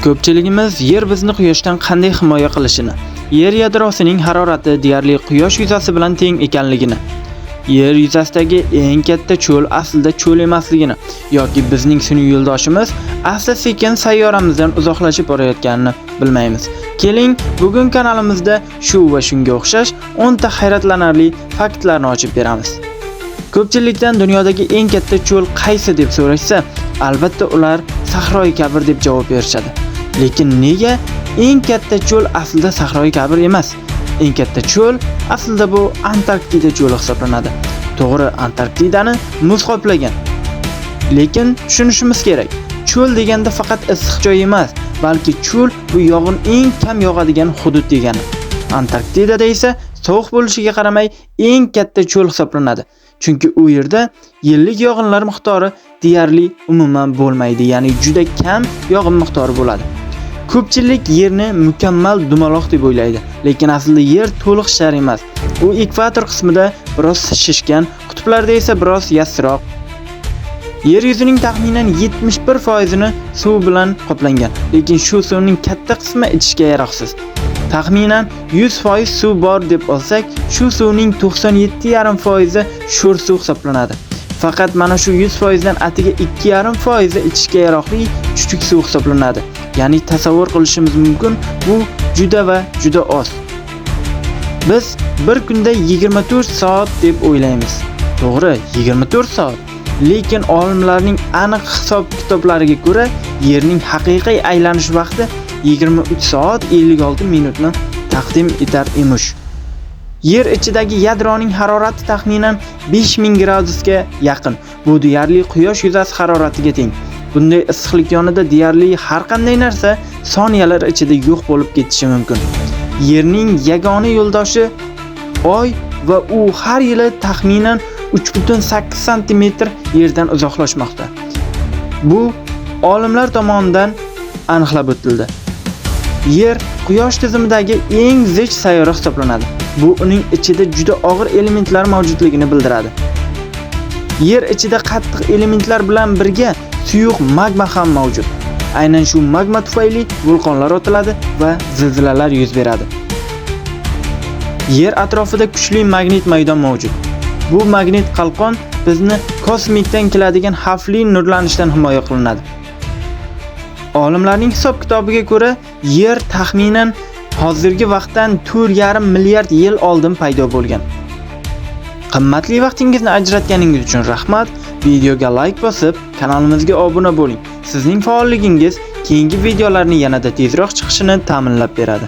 Ko'pchiligimiz Yer bizni quyoshdan qanday himoya qilishini, Yer yadrosining harorati deyarli quyosh yuzasi bilan teng ekanligini, Yer yuzasidagi eng katta cho'l aslida cho'l emasligini yoki bizning sun'iy yo'ldoshimiz asta-sekin sayyoramizdan uzoqlashib borayotganini bilmaymiz. Keling, bugun kanalimizda shu va shunga o'xshash 10 ta hayratlanarli faktlarni ochib beramiz. Ko'pchilikdan dunyodagi eng katta cho'l qaysi deb so'rashsa, albatta ular Sahroi Kabir deb javob berishadi. Lekin nega eng katta cho'l aslida Sahroi Kabir emas? Eng katta cho'l aslida bu Antarktida cho'li hisoblanadi. To'g'ri, Antarktidani muz qoplagan. Lekin tushunishimiz kerak, cho'l deganda faqat issiq joy emas, balki cho'l bu yog'in eng kam yog'adigan hudud degani. Antarktidada esa sovuq bo'lishiga qaramay eng katta cho'l hisoblanadi. Chunki u yerda yillik yog'inlar miqdori deyarli umuman bo'lmaydi, ya'ni juda kam yog'in miqdori bo'ladi. Ko'pchilik Yerni mukammal dumaloq deb o'ylaydi, lekin aslida Yer to'liq shar emas. U ekvator qismida biroz shishgan, qutblarda esa biroz yassiroq. Yer yuzining taxminan 71%ni suv bilan qoplangan, lekin shu suvning katta qismi ichishga yaroqsiz. Taxminan 100% suv bor deb olsak, shu suvning 97,5% sho'r suv hisoblanadi. Faqat mana shu 100% dan atiga 2,5% ichishga yaroqli chuchuk suv hisoblanadi. Ya'ni tasavvur qilishimiz mumkin, bu juda va juda oz. Biz bir kunda 24 soat deb o'ylaymiz. To'g'ri, 24 soat. Lekin olimlarning aniq hisob-kitoblariga ko'ra, Yerning haqiqiy aylanish vaqti 23 soat 56 minutni taqdim etar emish. Yer ichidagi yadroning harorati taxminan 5000 gradusga yaqin. Bu deyarli quyosh yuzasi haroratiga teng. Bunday issiqlik yonida deyarli har qanday narsa soniyalar ichida yo'q bo'lib ketishi mumkin. Yerning yagona yo'ldoshi Oy va u har yili taxminan 3.8 santimetr Yerdan uzoqlashmoqda. Bu olimlar tomonidan aniqlab o'tildi. Yer Quyosh tizimidagi eng zich sayyora hisoblanadi. Bu uning ichida juda og'ir elementlar mavjudligini bildiradi. Yer ichida qattiq elementlar bilan birga suyuq magma ham mavjud. Aynan shu magma tufayli vulqonlar otiladi va zilzilalar yuz beradi. Yer atrofida kuchli magnit maydon mavjud. Bu magnit qalqon bizni kosmikdan keladigan xavfli nurlanishdan himoya qilinadi. Olimlarning hisob-kitobiga ko'ra, Yer taxminan hozirgi vaqtdan 4,5 milliard yil oldin paydo bo'lgan. Qimmatli vaqtingizni ajratganingiz uchun rahmat. Videoga like bosib, kanalimizga obuna bo'ling. Sizning faolligingiz keyingi videolarni yanada tezroq chiqishini ta'minlab beradi.